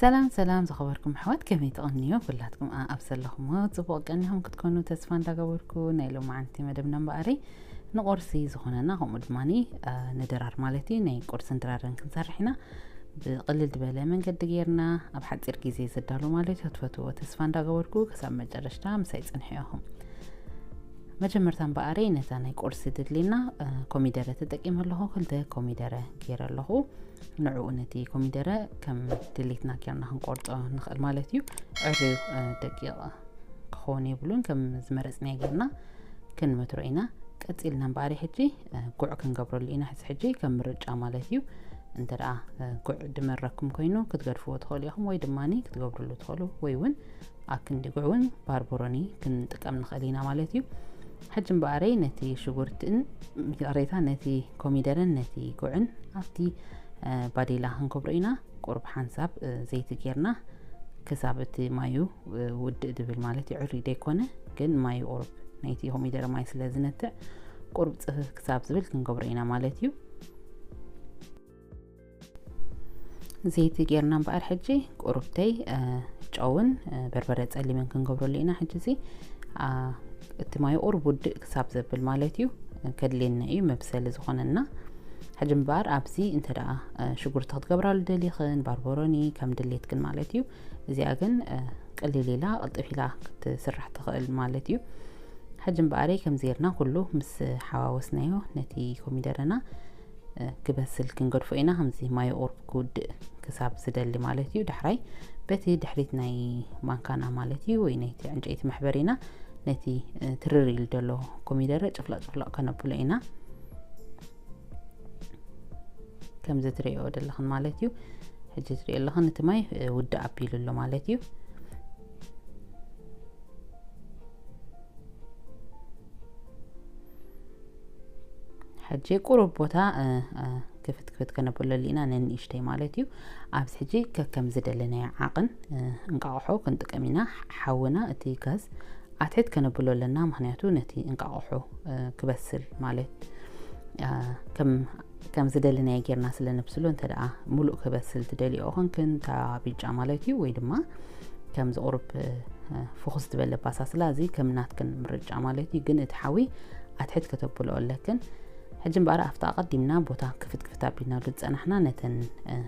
ሰላም ሰላም ዝኸበርኩም ኣሕዋት፣ ከመይ ትቐንዮ? ኩላትኩም ኣብ ዘለኹሞ ጽቡቕ ቀኒኹም ክትኮኑ ተስፋ እንዳገበርኩ፣ ናይ ሎማዓንቲ መደብና እምበኣሪ ንቁርሲ ዝኾነና፣ ከምኡ ድማ ንድራር ማለት እዩ፣ ናይ ቁርስን ድራርን ክንሰርሕ ኢና። ብቕልል ዝበለ መንገዲ ጌርና ኣብ ሓጺር ግዜ ዘዳሎ ማለት እዩ። ክትፈትዎ ተስፋ እንዳገበርኩ ክሳብ መጨረሽታ ምሳይ ጽንሑ ኢኹም። መጀመርታ እምበኣሪ ነታ ናይ ቁርሲ ድድሊና ኮሚደረ ተጠቂመ ኣለኹ። ክልተ ኮሚደረ ገይረ ኣለኹ። ንዕኡ ነቲ ኮሚደረ ከም ድሌትና ጌርና ክንቆርጾ ንኽእል ማለት እዩ። ዕርዩ ደቂቕ ክኸውን የብሉን። ከም ዝመረጽናዮ ጌርና ክንመትሮ ኢና። ቀጺልና እምበኣሪ ሕጂ ጉዕ ክንገብረሉ ኢና። ሕዚ ሕጂ ከም ምርጫ ማለት እዩ። እንተ ደኣ ጉዕ ድመረኩም ኮይኑ ክትገድፍዎ ትኽእሉ ኢኹም፣ ወይ ድማ ክትገብርሉ ትኽእሉ፣ ወይ እውን ኣክንዲ ጉዕ እውን ባርቦሮኒ ክንጥቀም ንኽእል ኢና ማለት እዩ። ሕጂ እምበኣረይ ነቲ ሽጉርትን፣ ይቕሬታ፣ ነቲ ኮሚደረን ነቲ ጉዕን ኣብቲ ባዴላ ክንገብሮ ኢና። ቁሩብ ሓንሳብ ዘይቲ ጌርና ክሳብ እቲ ማዩ ውድእ ድብል ማለት እዩ። ዕሪ ደይኮነ ግን ማዩ ቁሩብ ናይቲ ኮሚደረ ማይ ስለ ዝነትዕ ቁሩብ ጽፍፍ ክሳብ ዝብል ክንገብሮ ኢና ማለት እዩ። ዘይቲ ጌርና እምበኣር ሕጂ ቁሩብተይ ጨውን በርበረ ጸሊምን ክንገብረሉ ኢና። ሕጂ እዚ እቲ ማይ ቁሩብ ውድእ ክሳብ ዘብል ማለት እዩ፣ ከድልየና እዩ መብሰሊ ዝኾነና። ሕጂ እምበኣር ኣብዚ እንተ ደኣ ሽጉርቲ ክትገብራሉ ደሊኽን ባርቦሮኒ ከም ድሌትክን ማለት እዩ። እዚኣ ግን ቅልል ኢላ ቅልጥፍ ኢላ ክትስራሕ ትኽእል ማለት እዩ። ሕጂ እምበኣረይ ከም ዜርና ኩሉ ምስ ሓዋወስናዮ ነቲ ኮሚደረና ክበስል ክንገድፎ ኢና። ከምዚ ማይ ቁሩብ ክውድእ ክሳብ ዝደሊ ማለት እዩ። ዳሕራይ በቲ ድሕሪት ናይ ማንካና ማለት እዩ፣ ወይ ናይቲ ዕንጨይቲ መሕበሪና ነቲ ትርር ኢሉ ዘሎ ኮሚደረ ጭፍለቕ ጭፍለቕ ከነብሎ ኢና። ከምዚ ትርእዮ ዘለኽን ማለት እዩ። ሕጂ ትርእዮ ኣለኽን እቲ ማይ ውድእ ኣቢሉ ኣሎ ማለት እዩ። ሕጂ ቁሩብ ቦታ ክፍት ክፍት ከነብለሉ ኢና፣ ነንእሽተይ ማለት እዩ። ኣብዚ ሕጂ ከከም ዝደለናዮ ዓቕን እንቃቑሖ ክንጥቀም ኢና። ሓውና እቲ ጋዝ ኣትሕት ከነብሎ ኣለና፣ ምኽንያቱ ነቲ እንቃቑሖ ክበስል ማለት ከም ከም ዝደለናዮ ጌርና ስለ ነብስሎ፣ እንተ ደኣ ሙሉእ ክበስል ትደልዮ ኾንክን፣ እታ ብጫ ማለት እዩ፣ ወይ ድማ ከምዚ ቁሩብ ፍኹስ ዝበለ ባሳስላ፣ እዚ ከም ናትክን ምርጫ ማለት እዩ። ግን እቲ ሓዊ ኣትሕት ከተብልኦ ኣለክን። ሕጂ እምበኣር ኣብታ ኣቐዲምና ቦታ ክፍት ክፍት ኣቢልናሉ ዝጸናሕና ነተን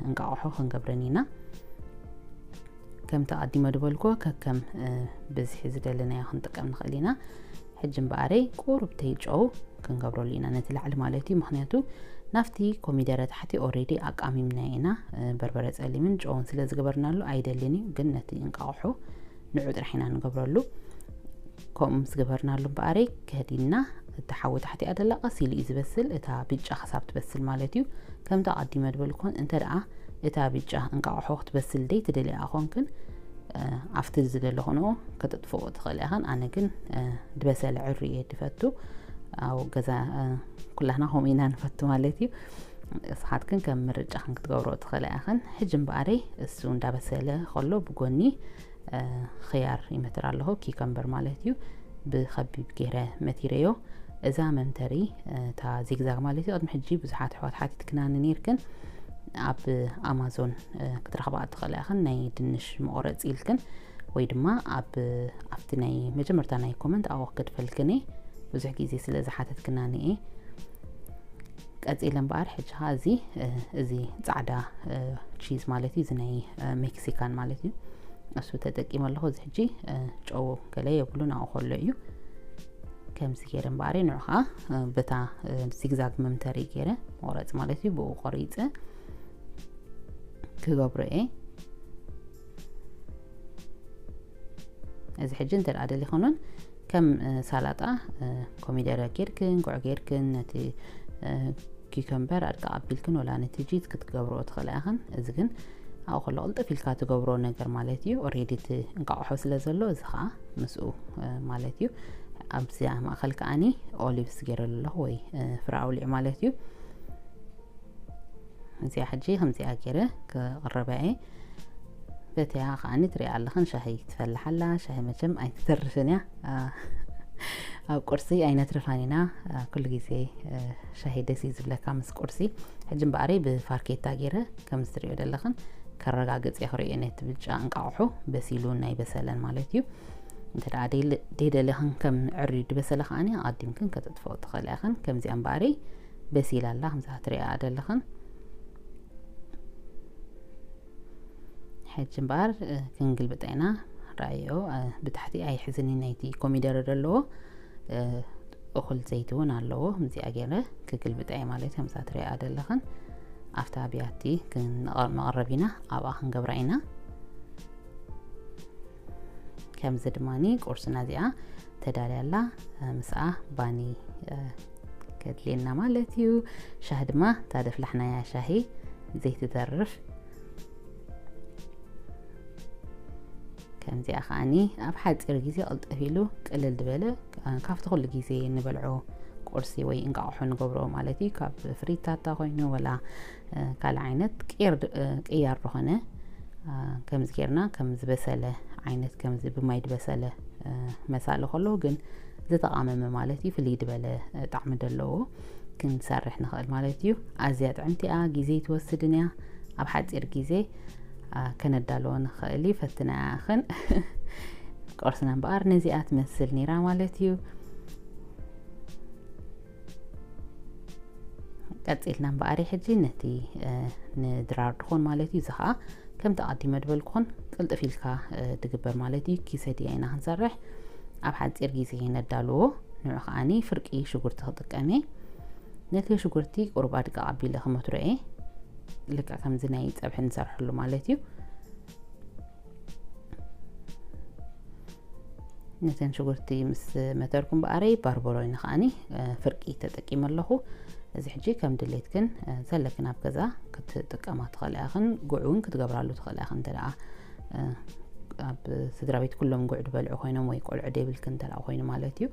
እንቃቑሖ ክንገብረን ኢና። ከምቲ ኣቐዲመ ዝበልኩ ከከም ብዝሒ ዝደለናዮ ክንጥቀም ንኽእል ኢና። ሕጂ እምበኣረይ ቁሩብተይ ጨው ክንገብረሉ ኢና ነቲ ላዕሊ ማለት እዩ። ምኽንያቱ ናብቲ ኮሚደረ ታሕቲ ኦሬዲ ኣቃሚምና ኢና በርበረ ጸሊምን ጨውን ስለ ዝገበርናሉ ኣይደልን እዩ፣ ግን ነቲ እንቃቑሖ ንዑ ጥራሕ ኢና ንገብረሉ። ከምኡ ምስ ገበርናሉ እምበኣረይ ከዲና እቲ ሓዊ ታሕቲ ኣደላ ቀስ ኢሉ እዩ ዝበስል፣ እታ ብጫ ክሳብ ትበስል ማለት እዩ። ከምቲ ኣቐዲመ ዝበልኩን እንተ ደኣ እታ ብጫ እንቃቑሖ ክትበስል ደይ ትደልያ ኾንክን ኣብቲ ዝደለኹንኦ ከተጥፍኦ ትኽእል ኢኽን። ኣነ ግን ዝበሰለ ዕሩ እየ ድፈቱ። ኣብ ገዛ ኩላህና ከምኡ ኢና ንፈቱ ማለት እዩ። እስኻትክን ከም ምርጫኽን ክትገብሮ ትኽእላ ኢኽን። ሕጂ እምበኣረይ እሱ እንዳበሰለ ከሎ ብጎኒ ኽያር ይመትር ኣለኹ፣ ኪከምበር ማለት እዩ። ብኸቢብ ገይረ መቲረዮ። እዛ መምተሪ እታ ዚግዛግ ማለት እዩ፣ ቅድሚ ሕጂ ብዙሓት ኣሕዋት ሓቲትክናኒ ነይርክን፣ ኣብ ኣማዞን ክትረኽባ ትኽእላ ኢኽን፣ ናይ ድንሽ መቑረጺ ኢልክን፣ ወይ ድማ ኣብ ኣብቲ ናይ መጀመርታ ናይ ኮመንት ኣብኡ ክገድፈልክን እየ፣ ብዙሕ ግዜ ስለ ዝሓተትክናኒ እየ። ቀጺለ እምበኣር ሕጂ ኸኣ እዚ እዚ ጻዕዳ ቺዝ ማለት እዩ፣ እዚ ናይ ሜክሲካን ማለት እዩ። እሱ ተጠቂመ ኣለኹ። እዚ ሕጂ ጨው ገለ የብሉን፣ ኣብኡ ከሎ እዩ። ከምዚ ገይረ እምበኣር ንዑ ኸኣ በታ ዚግዛግ መምተሪ ገይረ መቑረጺ ማለት እዩ፣ ብኡ ቆሪጸ ክገብሮ እየ። እዚ ሕጂ እንተ ደኣ ደሊኽን እውን ከም ሳላጣ ኮሚደረ ጌርክን ጉዕ ጌርክን ነቲ ኪከምበር ኣድቃ ኣቢልክን ወላ ነቲ ጂት ክትገብርኦ ትኽእላ ኢኽን። እዚ ግን ኣብኡ ከሎ ቅልጥፍ ኢልካ ትገብሮ ነገር ማለት እዩ። ኦሬዲ እቲ እንቃቑሖ ስለ ዘሎ እዚ ኸዓ ምስኡ ማለት እዩ። ኣብዚኣ ማእኸል ከዓኒ ኦሊቭስ ገይረሉ ኣለኹ ወይ ፍረ ኣውሊዕ ማለት እዩ። እዚኣ ሕጂ ከምዚኣ ገይረ ክቕርባ እየ። በቲያ ከዓኒ ትሪኣ ኣለኽን ሻሂ ትፈልሕ ኣላ። ሻሂ መቸም ኣይትተርፍን እያ። ኣብ ቁርሲ ኣይነትርፋን ኢና። ኩሉ ግዜ ሻሂ ደስ እዩ ዝብለካ ምስ ቁርሲ። ሕጂ እምበኣረይ ብፋርኬታ ገይረ ከምዚ ትሪኦ ዘለኽን ከረጋግጽ እየ ክርእዮ ነቲ ብጫ እንቃቑሑ በሲሉ ናይ በሰለን ማለት እዩ። እንተ ደኣ ደይለ-፣ ደይደለኽን ከም ዕርዩ ዝበሰለ ከኣኒ ኣቐዲምክን ከተጥፍኦ ትኽእላ ኢኽን። ከምዚኣ እምበኣረይ በሲላ ኣላ፣ ከምዛ ትሪኣ ዘለኽን። ሕጂ እምበኣር፣ እ፣ ክንግልብጣ ኢና። ረኣዮ፣ እ፣ ብታሕቲ ኣይሕዝኒ ናይቲ ኮሚደረ ዘለዎ፣ እ፣ እኹል ዘይቲ እውን ኣለዎ። ከምዚኣ ገይረ ክግልብጣ እየ ማለት እዩ። ከምዛ ትሪኣ ዘለኽን ኣብታ ብያቲ ክን-፣ መቐረብ ኢና፣ ኣብኣ ክንገብራ ኢና። ከምዚ ድማኒ ቁርስና እዚኣ ተዳልያ ኣላ። እ፣ ምስኣ ባኒ፣ እ፣ ከድልየና ማለት እዩ። ሻሂ ድማ እታ ደፍላሕናያ ሻሂ ዘይትተርፍ። ከምዚኣ ከኣኒ ኣብ ሓፂር ግዜ ቅልጥፍ ኢሉ ቅልል ዝበለ፣ እ፣ ካብቲ ኩሉ ግዜ ንበልዖ ቁርሲ ወይ እንቃቑሖ ንገብሮ ማለት እዩ። ካብ ፍሪታታ ኮይኑ ወላ፣ እ፣ ካልእ ዓይነት ቅይር ድ-፣ እ፣ ቅያር ዝኾነ፣ እ፣ ከምዚ ጌርና ከም ዝበሰለ ዓይነት፣ ከምዚ ብማይ ዝበሰለ፣ እ፣ መሳሊ ከሎ ግን ዝተቓመመ ማለት እዩ፣ ፍልይ ዝበለ፣ እ፣ ጣዕሚ ዘለዎ ክንሰርሕ ንኽእል ማለት እዩ። ኣዝያ ጥዕምቲ እያ፣ ግዜ ኣይትወስድን እያ። ኣብ ሓፂር ግዜ፣ እ፣ ከነዳልዎ ንኽእል እዩ። ፈትና ያኽን ቁርስና እምበኣር ነዚኣ ትመስል ነይራ ማለት እዩ። ቀጺልና እምበኣር ሕጂ ነቲ፣ እ፣ ንድራር ድኾን ማለት እዩ። እዚ ኸኣ ከምቲ ኣቐዲመ ድበልኩኹን ቅልጥፍ ኢልካ፣ እ፣ ድግበር ማለት እዩ። ኪሰድያ ኢና ክንሰርሕ። ኣብ ሓጺር ግዜ ነዳልዎ። ንዑ ኸኣኒ ፍርቂ ሽጉርቲ ክጥቀም እየ። ነቲ ሽጉርቲ ቁሩብ ኣድቃቕ ኣቢለ ክመትሮ እየ። ልክዕ ከምዚ ናይ ጸብሒ ንሰርሐሉ ማለት እዩ። ነተን ሽጉርቲ ምስ መተርኩ እምበኣረይ ባርበሮኒ ከኣኒ፣ እ፣ ፍርቂ ተጠቂመ ኣለኹ። እዚ ሕጂ ከም ድሌትክን፣ እ፣ ዘለክን ኣብ ገዛ ክትጥቀማ ትኽእላ ኢኽን። ጉዕ እውን ክትገብራሉ ትኽእላ ኢኽን እንተ ደኣ፣ እ፣ ኣብ ስድራ ቤት ኩሎም ጉዕ ድበልዑ ኮይኖም ወይ ቆልዑ ደይብልክን እንተ ደኣ ኮይኑ ማለት እዩ።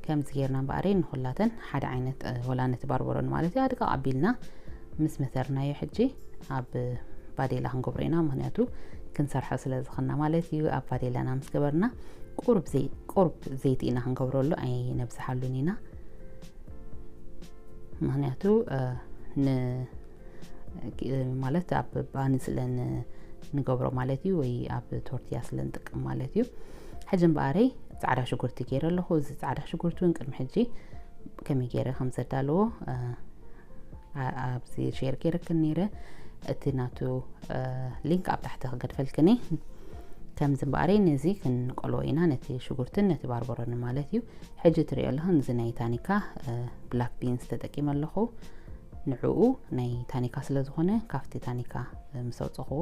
ከምዚ ጌርና እምበኣረይ ንኹላተን ሓደ ዓይነት፣ እ፣ ወላ ነቲ ባርበሮኒ ማለት እዩ፣ ኣድቃቕ ኣቢልና ምስ መተርናዮ ሕጂ ኣብ ባዴላ ክንገብሮ ኢና፣ ምኽንያቱ ክንሰርሖ ስለ ዝኾንና ማለት እዩ። ኣብ ባዴላና ምስ ገበርና ቁሩብ ዘይ-፣ ቁሩብ ዘይቲ ኢና ክንገብረሉ፣ ኣይነብዝሓሉን ኢና። ምኽንያቱ፣ እ፣ ን-፣ ማለት ኣብ ባኒ ስለ ን-፣ ንገብሮ ማለት እዩ፣ ወይ ኣብ ቶርትያ ስለ ንጥቀም ማለት እዩ። ሕጂ እምበኣረይ ጻዕዳ ሽጉርቲ ገይረ ኣለኹ። እዚ ጻዕዳ ሽጉርቲ እውን ቅድሚ ሕጂ ከመይ ገይረ ከም ዘዳልዎ፣ እ፣ ኣ-፣ ኣብዚ ሼር ገይረክን ነይረ። እቲ ናቱ፣ እ፣ ሊንክ ኣብ ታሕቲ ክገድፈልክን እየ። ከምዚ እምበኣረይ ነዚ ክንቆልዎ ኢና፣ ነቲ ሽጉርትን ነቲ ባርበሮን ማለት እዩ። ሕጂ ትሪኦ ኣለኽን እዚ ናይ ታኒካ፣ እ፣ ብላክ ቢንስ ተጠቂመ ኣለኹ። ንዕኡ ናይ ታኒካ ስለ ዝኾነ ካብቲ ታኒካ፣ እ፣ ምስ ኣውፀኽዎ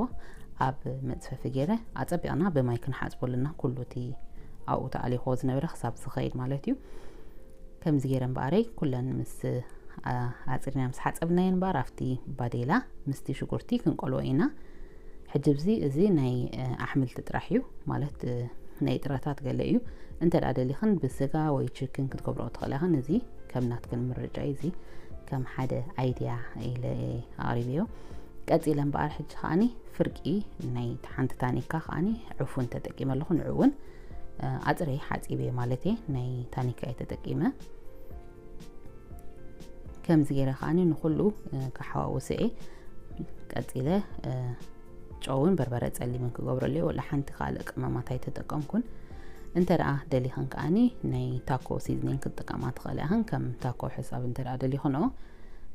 ኣብ መፅፈፊ ገይረ ኣፀቢቕና ብማይ ክንሓፅቦ ኣለና። ኩሉ እቲ ኣብኡ ተኣሊኽዎ ዝነበረ ክሳብ ዝኸይድ ማለት እዩ። ከምዚ ገይረ እምበኣረይ ኩለን ምስ፣ ኣ-፣ ኣፅሪና ምስ ሓፀብናየን እምበኣር ኣብቲ ባዴላ ምስቲ ሽጉርቲ ክንቆልዎ ኢና። ሕጂ እዚ፣ እዚ ናይ፣ እ፣ ኣሕምልቲ ጥራሕ እዩ፣ ማለት፣ እ፣ ናይ ጥረታት ገለ እዩ። እንተ ደኣ ደሊኽን ብስጋ ወይ ችክን ክትገብርኦ ትኽእላ ኢኽን። እዚ ከም ናትክን ምርጫ እዩ። እዚ ከም ሓደ ኣይድያ ኢለ እየ ኣቕሪበዮ። ቀጺለ እምበኣር ሕጂ ከኣኒ ፍርቂ ናይ ሓንቲ ታኒካ ከኣኒ ዕፉን ተጠቂመ ኣለኹ። ንዕኡ እውን፣ እ፣ ኣጽረይ ሓጺበ ማለት እየ። ናይ ታኒካ እየ ተጠቂመ። ከምዚ ገይረ ከኣኒ ንኹሉ፣ እ፣ ክሓዋውሰ እየ። ቀጺለ፣ እ፣ ጨውን በርበረ ጸሊምን ክገብረሉ እየ። ወላ ሓንቲ ካልእ ቅመማት ኣይተጠቀምኩን። እንተ ደኣ ደሊኽን ከኣኒ ናይ ታኮ ሲዝኒንግ ክትጥቀማ ትኽእላ ኢኽን። ከም ታኮ ሕሳብ እንተ ደኣ ደሊኽንኦ፣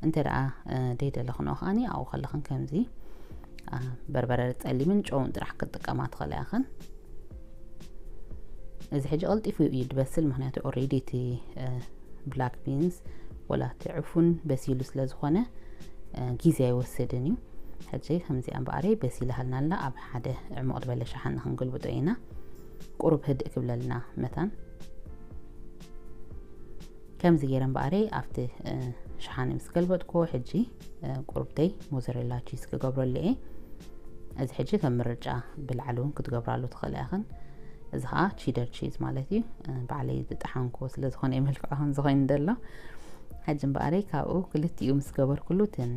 እንተ ደኣ፣ እ፣ ደይደለኽንኦ ከኣኒ ኣብኡ ከለኽን ከምዚ፣ እ፣ በርበረ ጸሊምን ጨውን ጥራሕ ክትጥቀማ ትኽእላ ኢኽን። እዚ ሕጂ ቀልጢፉ እዩ ድበስል፣ ምኽንያቱ ኦሬዲ እቲ፣ እ፣ ብላክ ቢንስ ወላ እቲ ዕፉን በሲሉ ስለ ዝኾነ፣ እ፣ ግዜ ኣይወስድን እዩ። ሕጂ ከምዚኣ እምበኣረይ በሲላ ሃልና ኣላ፣ ኣብ ሓደ ዕሙቕ ዝበለ ሸሓኒ ክንግልብጦ ኢና። ቁሩብ ህድእ ክብለልና መታን። ከምዚ ገይረ እምበኣረይ ኣብቲ፣ እ፣ ሸሓኒ ምስ ገልበጥኩዎ፣ ሕጂ፣ እ፣ ቁሩብተይ ሞዘሬላ ቺዝ ክገብረሉ እየ። እዚ ሕጂ ከም ምርጫ ብላዕሊ እውን ክትገብራሉ ትኽእላ ኢኽን። እዚ ኸኣ ቺደር ቺዝ ማለት እዩ። እ፣ ባዕለይ ዝጠሓንኩዎ ስለ ዝኾነ እዩ መልክዑ ከምዚ ኮይኑ ዘሎ። ሕጂ እምበኣረይ ካብኡ ክልቲኡ ምስ ገበርኩሉ፣ እተን፣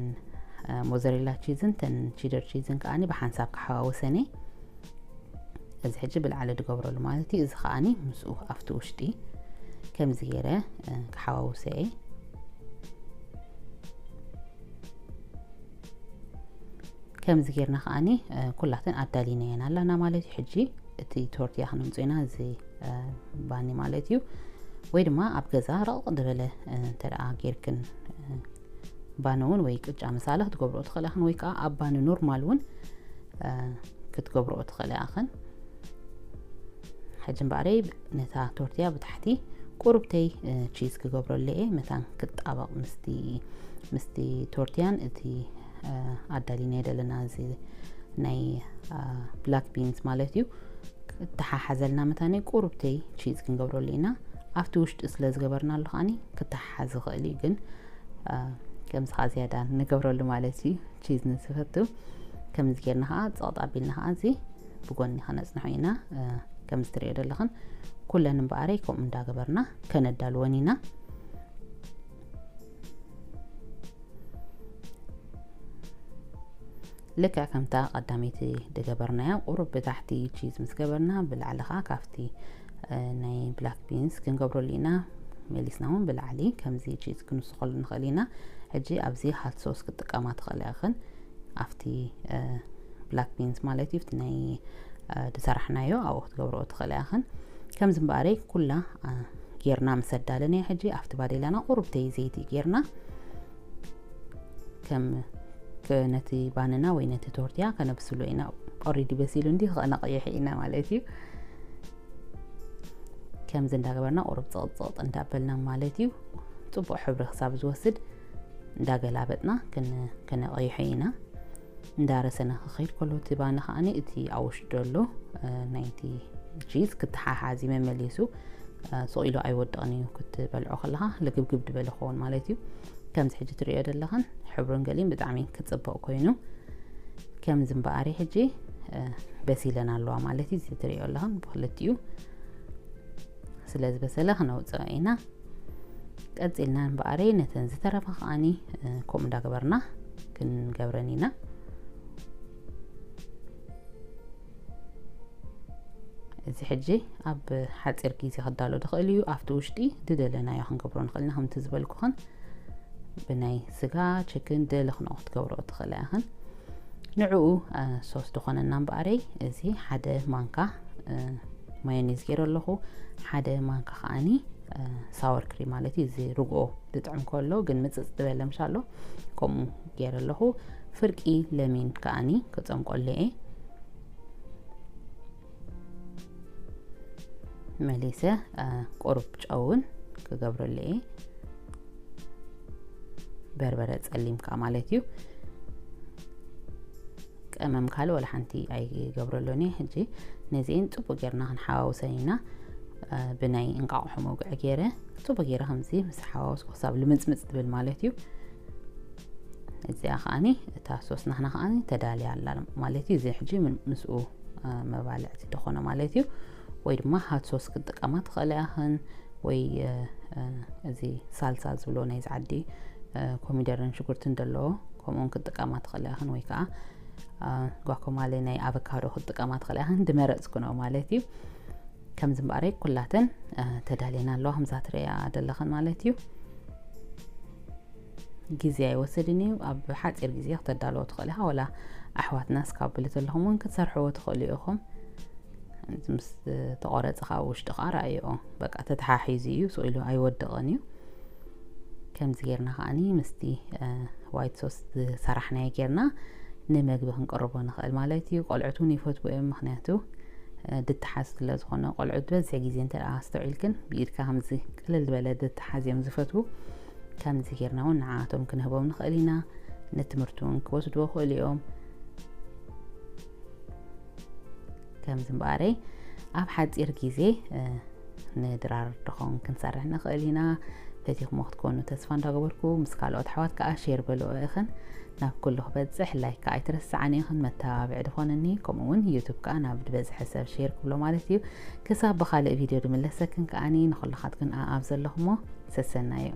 እ፣ ሞዘሬላ ቺዝን እተን ቺደር ቺዝን ከኣኒ ብሓንሳብ ክሓዋውሰን እየ። እዚ ሕጂ ብላዕሊ ዝገብረሉ ማለት እዩ። እዚ ከኣኒ ምስኡ ኣብቲ ውሽጢ ከምዚ ገይረ፣ እ፣ ክሓዋውሰ እየ። ከምዚ ጌርና ከዓኒ ኩላተን ኣዳሊናየን ኣለና ማለት እዩ። ሕጂ እቲ ቶርትያ ክነምፅኦ ኢና፣ እዚ ባኒ ማለት እዩ። ወይ ድማ ኣብ ገዛ ረቕቕ ዝበለ እንተ ደኣ ጌርክን ባኒ እውን ወይ ቅጫ ምሳለ ክትገብርኦ ትኽእላ ኢኽን፣ ወይ ከዓ ኣብ ባኒ ኖርማል እውን ክትገብርኦ ትኽእላ ኢኽን። ሕጂ እምበኣረይ ነታ ቶርትያ ብታሕቲ ቁሩብተይ ቺዝ ክገብረሉ እየ፣ መታን ክጣበቕ ምስቲ ምስቲ ቶርትያን እቲ ኣዳሊናዮ ዘለና እዚ ናይ ብላክ ቢንስ ማለት እዩ። ክተሓሓዘልና መታነይ ቁሩብተይ ቺዝ ክንገብረሉ ኢና። ኣብቲ ውሽጢ ስለ ዝገበርናሉ ከዓኒ ክተሓሓዝ ይኽእል እዩ፣ ግን ከምዚ ከዓ ዝያዳ ንገብረሉ ማለት እዩ። ቺዝ ንዝፈቱ ከምዚ ጌርና ከዓ ጸቕጥ ኣቢልና ከዓ እዚ ብጎኒ ከነጽንሖ ኢና። ከምዚ ትሪኦ ዘለኽን ኩለን እምበኣረይ ከምኡ እንዳገበርና ከነዳልወን ኢና። ልክዕ ከምታ ቀዳመይቲ ዝገበርናዮ ቁሩብ ብታሕቲ ቺዝ ምስ ገበርና ብላዕሊ ከዓ ካብቲ ናይ ብላክ ቢንስ ክንገብረሉ ኢና። መሊስና እውን ብላዕሊ ከምዚ ቺዝ ክንስኸሉ ንኽእል ኢና። ሕጂ ኣብዚ ሃት ሶስ ክጥቀማ ትኽእላ ኢኽን። ኣብቲ ብላክ ቢንስ ማለት እዩ፣ ኣብቲ ናይ ዝሰራሕናዮ ኣብኡ ክትገብርኦ ትኽእላ ኢኽን። ከምዚ እምበኣረይ ኩላ ጌርና ምስ ኣዳለናዮ ሕጂ ኣብቲ ባዴላና ቁሩብተይ ዘይቲ ጌርና ከም ነቲ ባንና ወይ ነቲ ቶርትያ ከነብስሎ ኢና። ኦሬዲ በሲሉ እንዲ ከነቕይሕ ኢና ማለት እዩ። ከምዚ እንዳገበርና ቁሩብ ጸቕጥ ጸቕጥ እንዳበልና ማለት እዩ። ጽቡቕ ሕብሪ ክሳብ ዝወስድ እንዳገላበጥና ክን- ከነቕይሖ ኢና። እንዳረሰነ ክኸይድ ከሎ እቲ ባኒ ከዓኒ እቲ ኣብ ውሽጢ ዘሎ ናይቲ ቺዝ ክተሓሓዝ እዩ መመሊሱ። ስቕ ኢሉ ኣይወድቕን እዩ፣ ክትበልዖ ከለኻ ልግብግብ ዝበለ ክኸውን ማለት እዩ። ከምዚ ሕጂ ትሪኦ ዘለኽን ሕብሩን ገሊን ብጣዕሚ ክጽብቕ ኮይኑ ከምዚ እምበኣሪ ሕጂ በሲለን ኣለዋ ማለት እዩ። እዚ ትሪኦ ኣለኽን ብክልቲኡ ስለ ዝበሰለ ክነውፅኦ ኢና። ቀፂልና እምበኣሪ ነተን ዝተረፋ ከዓኒ ከምኡ እንዳገበርና ክንገብረን ኢና። እዚ ሕጂ ኣብ ሓፂር ግዜ ክዳሎ ዝኽእል እዩ። ኣብቲ ውሽጢ ዝደለናዮ ክንገብሮ ንኽእል ኢና። ከምቲ ዝበልኩኽን ብናይ ስጋ ችክን ደለኽንኦ ክትገብርኦ ትኽእላ ኢኽን። ንዕኡ ሶስ ዝኾነና እምበኣረይ እዚ ሓደ ማንካ ማዮኔዝ ገይረ ኣለኹ። ሓደ ማንካ ከዓኒ ሳወር ክሪም ማለት እዩ። እዚ ርግኦ ዝጥዕም ከሎ ግን ምፅፅ ዝበለ ምሻ ኣሎ፣ ከምኡ ገይረ ኣለኹ። ፍርቂ ለሚን ከዓኒ ክፀምቆሉ እየ። መሊሰ ቁሩብ ጨውን ክገብረሉ እየ። በርበረ ጸሊም ከኣ ማለት እዩ። ቀመም ካልእ ወላ ሓንቲ ኣይገብረሉን እየ። ሕጂ ነዚኤን ጽቡቕ ጌርና ክንሓዋውሰን ኢና። ብናይ እንቃቑሖ መውግዒ ገይረ ጽቡቕ ገይረ ከምዚ ምስ ሓዋወስኩ ክሳብ ልምጽምጽ ትብል ማለት እዩ። እዚኣ ከኣኒ እታ ሶስ ናህና ከኣኒ ተዳልያ ኣላ ማለት እዩ። እዚ ሕጂ ምስኡ መባልዕቲ ደኾነ ማለት እዩ። ወይ ድማ ሃት ሶስ ክትጥቀማ ትኽእላ ኢኽን፣ ወይ እዚ ሳልሳ ዝብሎ ናይዚ ዓዲ ኮሚደረን ሽጉርትን ዘለዎ ከምኡውን ክትጥቀማ ትኽእላ ኢኽን፣ ወይ ከዓ ጓኮማሌ ናይ ኣቨካዶ ክትጥቀማ ትኽእላ ኢኽን። ዝመረፅኩ ነው ማለት እዩ። ከምዚ እምበኣረይ ኩላተን ተዳልየን ኣለዋ ከምዛ ትርእያ ዘለኽን ማለት እዩ። ግዜ ኣይወስድን እዩ። ኣብ ሓፂር ግዜ ክተዳልዎ ትኽእል ኢኻ። ወላ ኣሕዋትና እስካብ ብልት ኣለኹም እውን ክትሰርሕዎ ትኽእሉ ኢኹም። ምስ ተቆረፀ ከዓ ውሽጢ ከዓ ረኣይኦ በቃ ተተሓሒዙ እዩ፣ ስቕ ኢሉ ኣይወድቕን እዩ። ከምዚ ጌርና ከዓኒ ምስቲ ዋይት ሶስ ዝሰራሕናዮ ጌርና ንመግቢ ክንቅርቦ ንኽእል ማለት እዩ። ቆልዑት እውን ይፈትዎ እዮም፣ ምኽንያቱ ድተሓዝ ስለ ዝኾነ። ቆልዑት ዝበዝሕ ግዜ እንተ ኣስተውዒልክን ብኢድካ ከምዚ ቅልል ዝበለ ድተሓዝ እዮም ዝፈትዉ። ከምዚ ጌርና እውን ንዓኣቶም ክንህቦም ንኽእል ኢና። ንትምህርቲ እውን ክወስድዎ ክእሉ እዮም። ከምዚ እምበኣረይ ኣብ ሓፂር ግዜ ንድራር ድኾን ክንሰርሕ ንኽእል ኢና። ፈቲኹሞ ክትኮኑ ተስፋ እንዳገበርኩ ምስ ካልኦት ኣሕዋት ከዓ ሼር በልኦ ኢኽን። ናብ ኩሉ ክበፅሕ ላይክ ከዓ ኣይትረስዓኒ ኢኽን፣ መተባብዒ ድኾነኒ። ከምኡ እውን ዩቱብ ከዓ ናብ ዝበዝሐ ሰብ ሼር ክብሎ ማለት እዩ። ክሳብ ብኻልእ ቪድዮ ድምለሰክን ከዓኒ ንኹልኻትክን ኣብ ዘለኹሞ ሰሰናዩ።